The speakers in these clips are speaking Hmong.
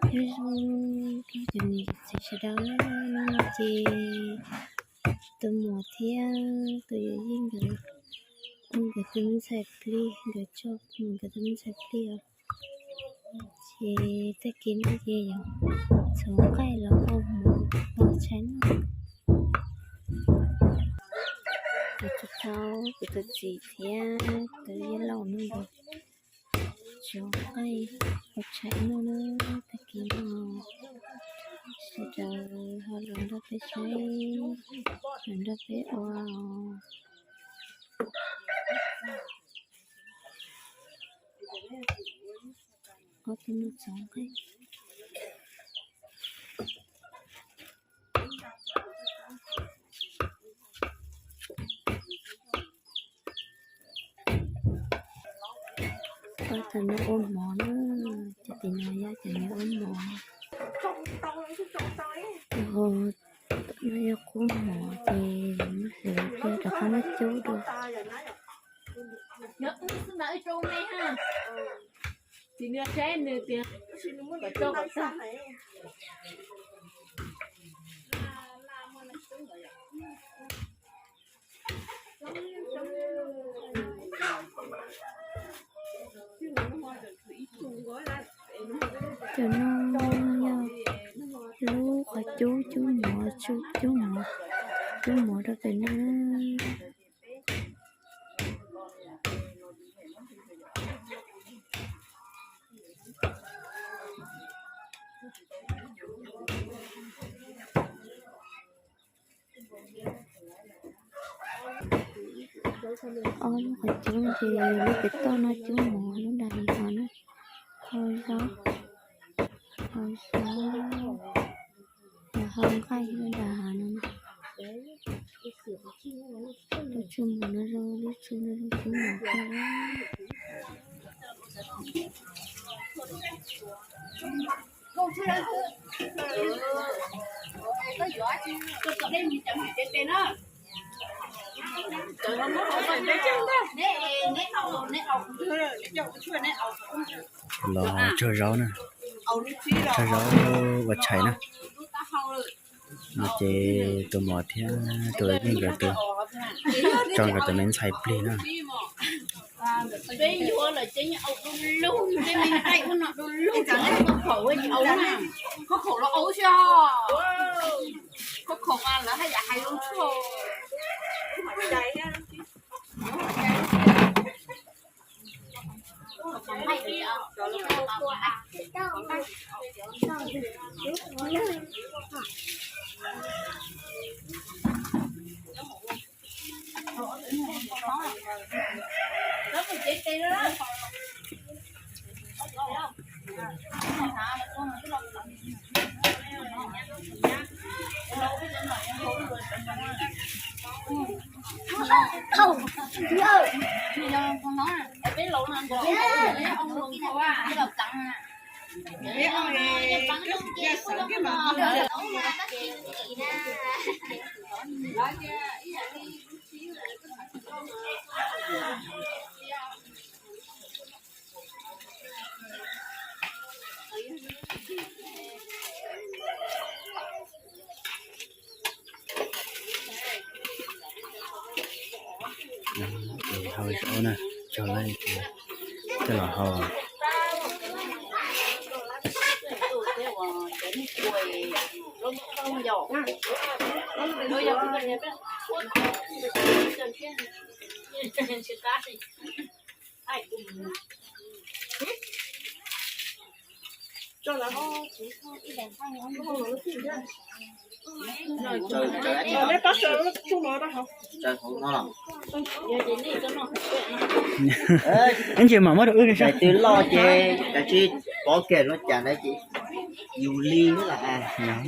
Nyob zoo cov niam txiv sawv daws, hnub no ces tus muam thiab tus yawm yij nkawd, nkawd twb ntxhais plig, nkawd coj, nkawd twb ntxhais plig os. Ces tag kis no ces yuav txhoov nqaij los ua mov pov tshais noj. Kuv tus txiv thiab tus yawg laus no nkawd txhoov nqaij pov tshais noj na. Tag kis no sawv daws ho los nrog peb saib, los nrog peb ua. Ob tug no txhoov nqaij. Ob tug no ua mov na, cov tim no yog cov niag ua mov. Tom no yog qub mov ces muab hlawv kiag rov qab muab cub dua. Cov no yog lub qhov cub, cub mov, cub mov, cub mov rau pem no. Ob lub qhov cub no ces lub pem toj no cub mov, lub nram no na, hau zaub, hau zaub, hau nqaij lub nram hav no. Lub tsu mov no zoo, lub tsu no zoo cub mov kawg. Los tsaug zaub na, tsaug zaub ua tshais na. No ces tus muam thiab tus yawm yij nkawd tus, tso nkawd tus me ntxhais plig na. Hau zaub na, coj los hau. Ib ntsis mam muab rau wb saib. Twb loj ces kav tsij pov kiag lub cas ntawd ces yus li lawm.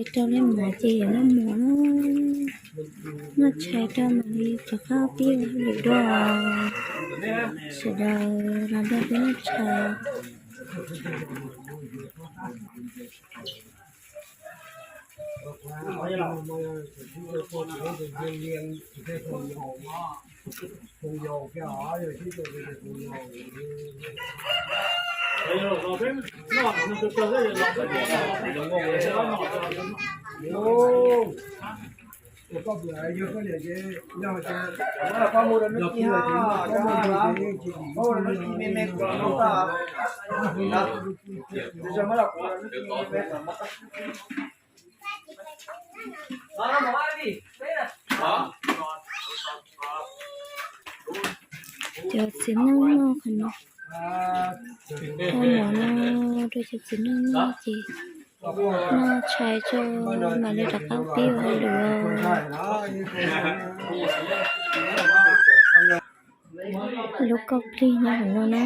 Ces rau li mov ces yuav noj mov, noj tshais rau mam li rov qab pib ua hauj lwm dua. Sawv daws los nrog peb noj tshais. Cov txiv neej noj qhov no, rau mov no, rau cov txiv neej noj ces noj tshais tso mam li rov qab pib ua hauj lwm. Lub kauj plig nyob hauv no na.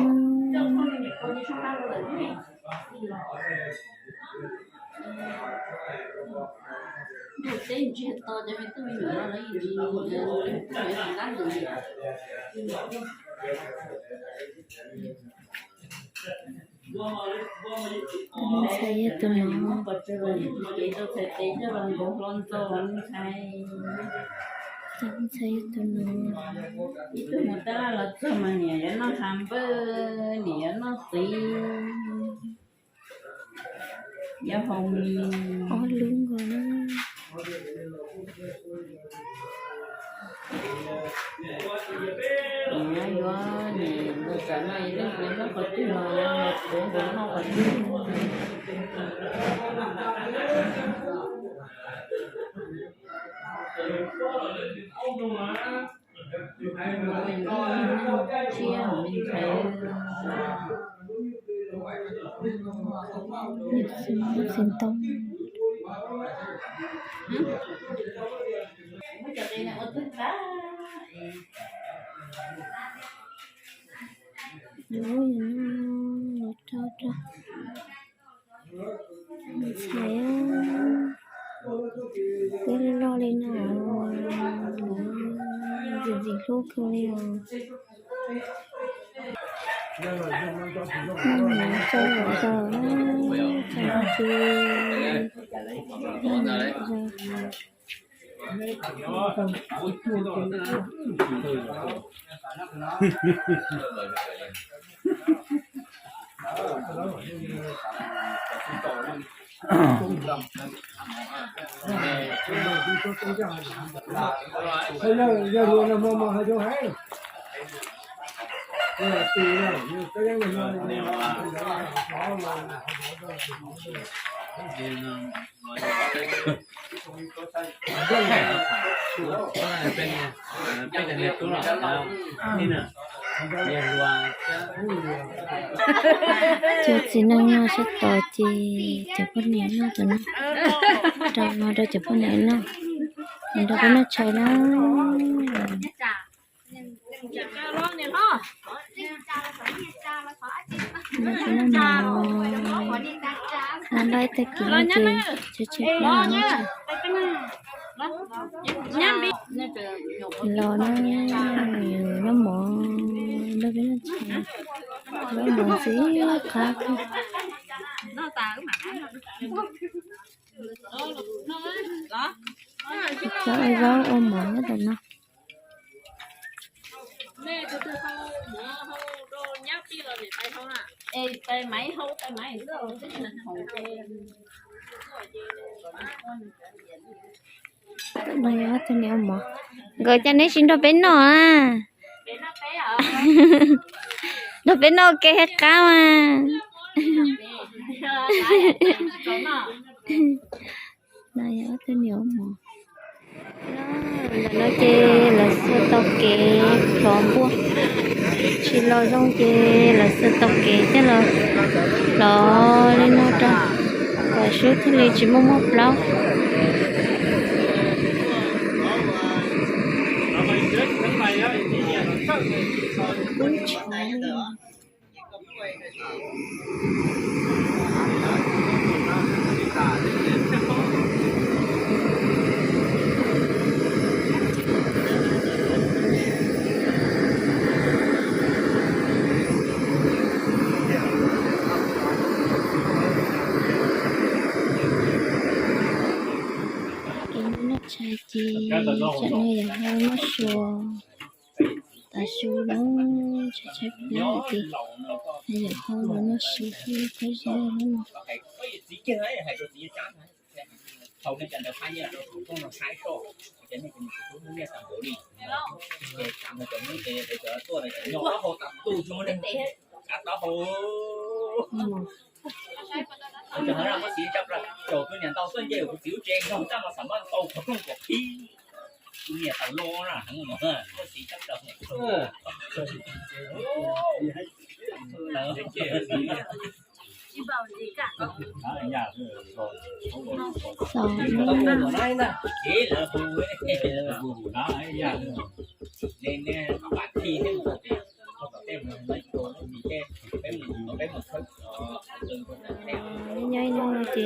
Tus ntxhais yog tus no. Tus ntxhais yog tus no. Ib tug mus tab laj los txog mas niam yuav noj ha npawj, niam yuav noj txiv. Yuav haus mis ob lub nkaus na. Yuav, yuav, tus tsam no ib leeg yuav noj qhov twg los yuav, yuav noj qhov twg. Tsiab me ntxhais, xov tooj. Los rau rau ntxhais, twb loj li no, ntxim ntxim hlub kawg li os. Noj mov tso zaum zaus, tso ti. Cov txiv neej noj sab tod ces cov poj niam noj tom no, rau no rau cov poj niam noj, nrog peb noj tshais na. Noj mov, noj npaj ib tag kis no ces tseem tshuav plaub los noj tshais. Los na, noj mov, nrog peb noj tshais, noj mov ntxim qab kawg. Cov ua zaub ua mov nyob tom no. No yog ob tug niam ua mov, nkawd coj neb sib nrog peb noj na. Nrog peb noj ua ke thiaj qab mas. No yog ob tug niam ua mov. Ntawm no ces lawv xuas tau kev plhov npua, tsis los zoo ces lawv xuas tau kev coj los plhov li no rau, kom sub thiaj li tsis muaj muaj plaub. Tshais ces tam no yog hau noj su, tav su no tshais tshais plab ces yog hau los noj su thiab khaub zeb no. Xav nyob no ces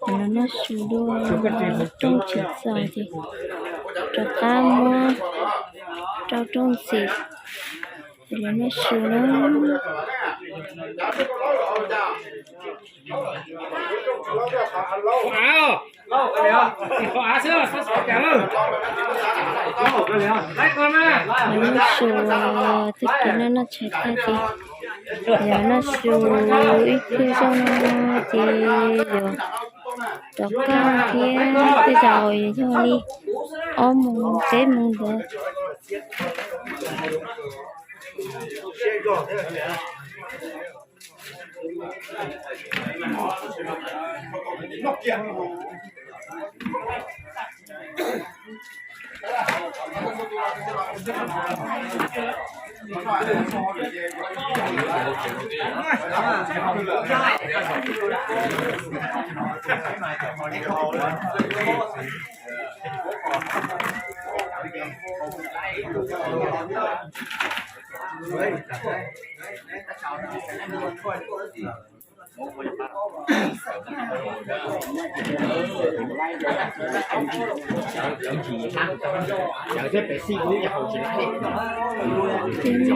los noj su dua, rooj tsis txaus ces rov qab muab rau rooj ntxiv, ces los noj su na. Los noj su, tag kis no noj tshais tag ces yog noj su ib pliag zoj no ces yog rov qab thiab, tej zaum yog li ob moos peb moos ntawd.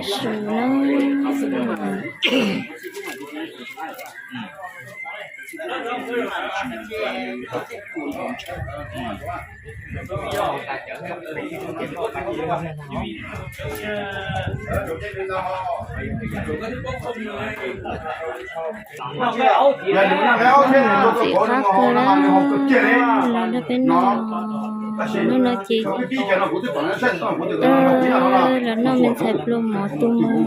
Su na. Txiv qab kawg na, los nrog peb noj, hnub no ces los noj me ntxhais pluas mov tu moo.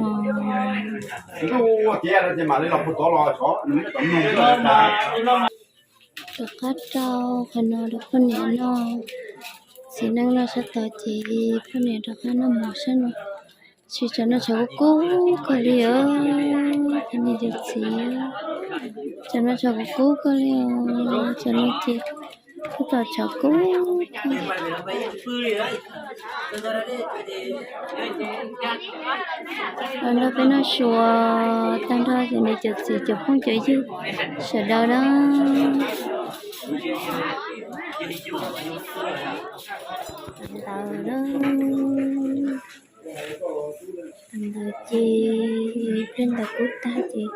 Rov qab rau qhov no rau poj niam noj, txiv neej noj sab tod ces poj niam rov qab noj mov sab no. Tsis, tsam no tshav kub kub kawg li os, cov niam cov txiv, tsam no tshav kub kub kawg li os, tsam no ces tab tom tshav kub. Los nrog peb noj su tag nrho cov niam cov txiv cov phooj cov ywg sawv daws na. Ntawd na, ntawd ces ib pliag ntawd kub tag ces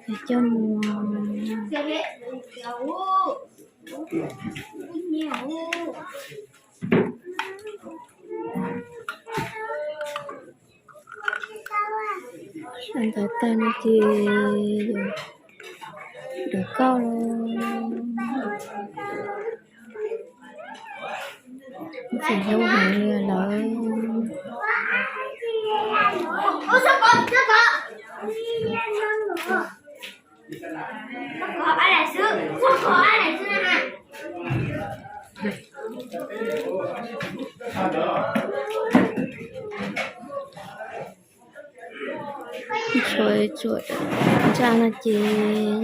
yuav coj mus Ntawd tag no ces yuav dawv kauj los. Ntxim hlub heev li lawm. Tshuav tsuam ntsa no ces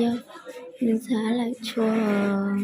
yog me ntxhais Ab Lawm tshuav.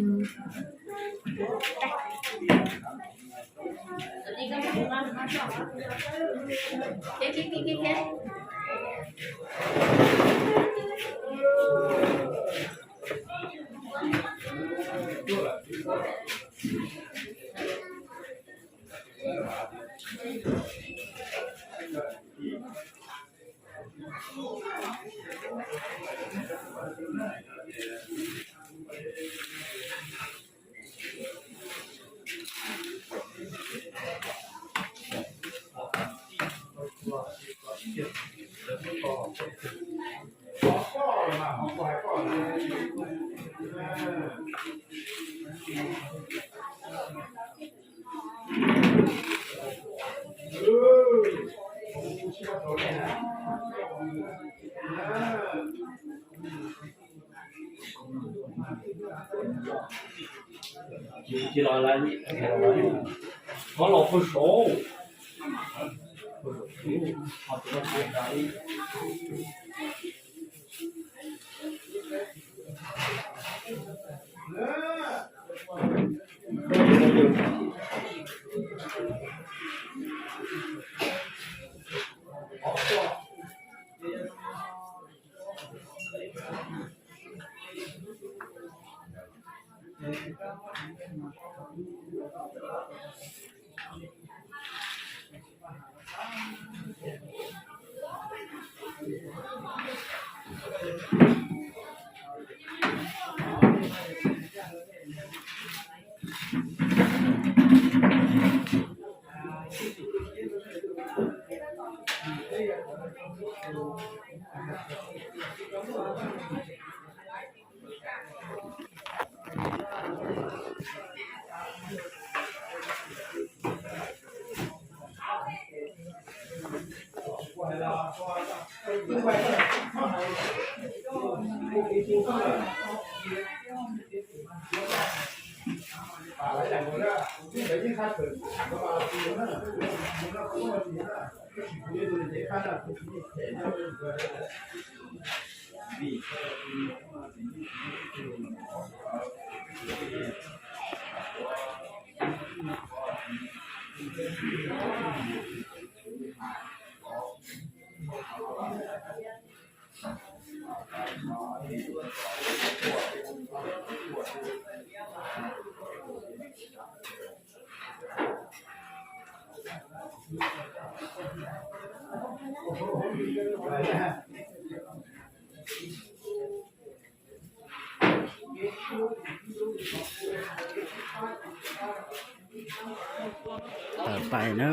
Pais na,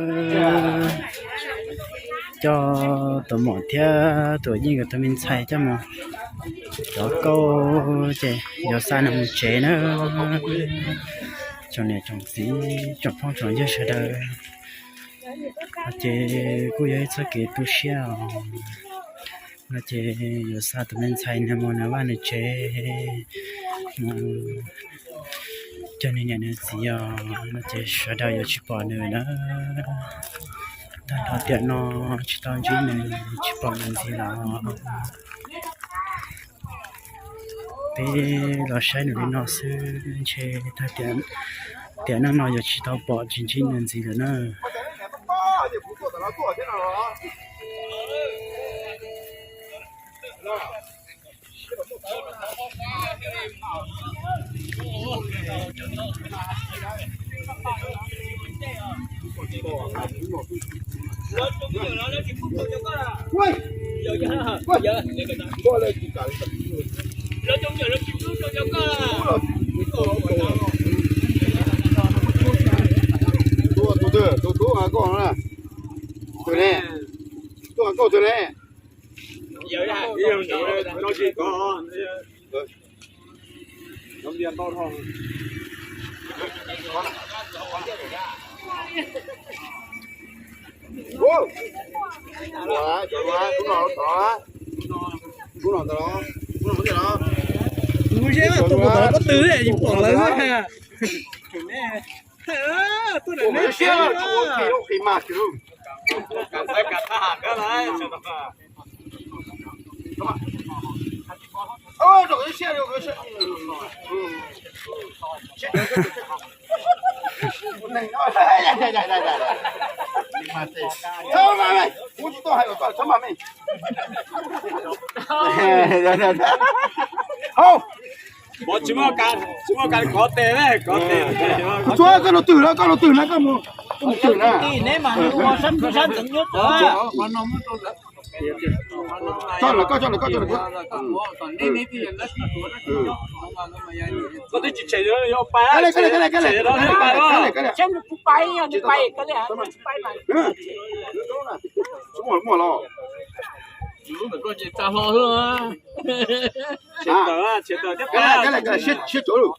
coj tus muam thiab tus yeej nkawd tus me ntxhais coj mus rov kauj ces yuav xa nws mus tsev na. Tsoom niam tsoom txiv tsoom phooj tsoom ywg sawv daws, ces kuj yog ib txoj kev tu siab os. No ces yuav xa tus me ntxhais no mus nws vaj nws tsev, mus cog nws niam nws txiv os, no ces sawv daws yuav tsis pom nws na. Tag nrho tiam no tsis tau ntsib nws, tsis pom nws ntxiv lawm. Peb los saib nws li no xwb, ntshe tag tiam no yuav tsis tau pom tsis ntsib nws ntxiv lawm na. Tus twg, tus tub koj ne? Tus ne, tus ne. Kuv zeb tus mus tom koj twg tsis pom lawv. Hauj, tsis muaj kas, tsis muaj kas kov tes, kov tes. Tsuav koj nug twg na, koj nug twg na, koj mus, koj mus twg na. Tso lawm, koj tso lawm, koj tso lawm. Koj twb tsis tshem, yog pais, tshem, tshem, tshem, tshem, tshem, tshem. Tsis muaj, muaj los. Tshem tawm, tshem tawm thiab pais. Siab tsuav lawm.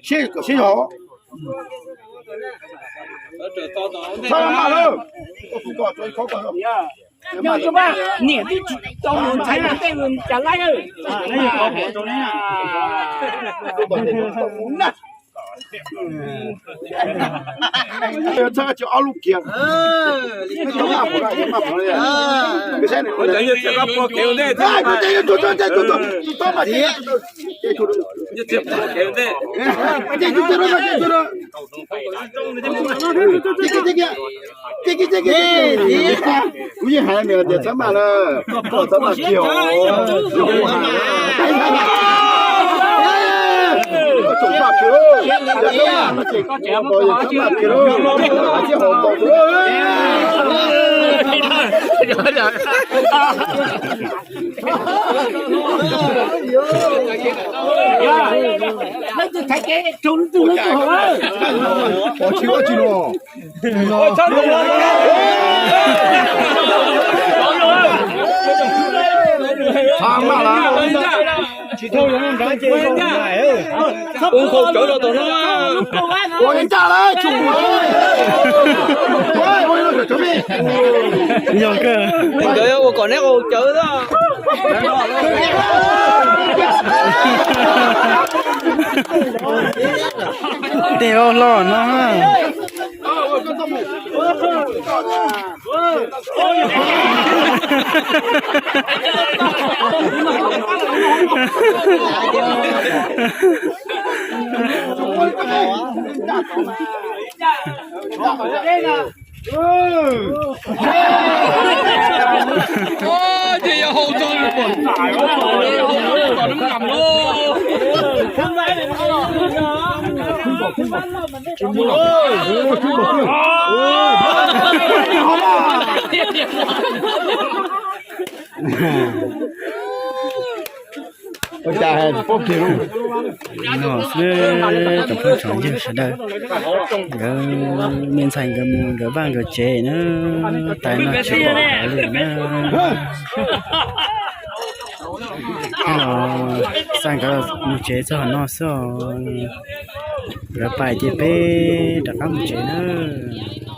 Siab kom siab zog. Niam twb tsis tau mus ntxhais tej cas laib. Txhob tsis ob lub kiag. Kuv yeej hais nws tias txhob maj lawm, txhob maj kiag os. Txhob maj kiag, txhob maj kiag, txhob maj kiag, txhob maj kiag. Pov tsis ua tsis los. Txhob maj lawm. Ua nkauj cawv rau tom no. Ua ncaj lawm, tsuj mus. Yog kawg. Nkawd ua kom neb ua cawv xwb. Tej ua hlo no. Ces yog hau txog tom nab nram lauj. Ua cas hais poob kiag lauj. No xwb, tsoom phooj tsoom ywg sawv daws, nkawd me ntxhais nkawd mus nkawd vaj nkawd tsev na, tais no tsis pom nkawd li na. Thaum no xa nkawd mus tsev txog hauv no xwb os. Nkawd pais ces peb rov qab mus tsev nawb.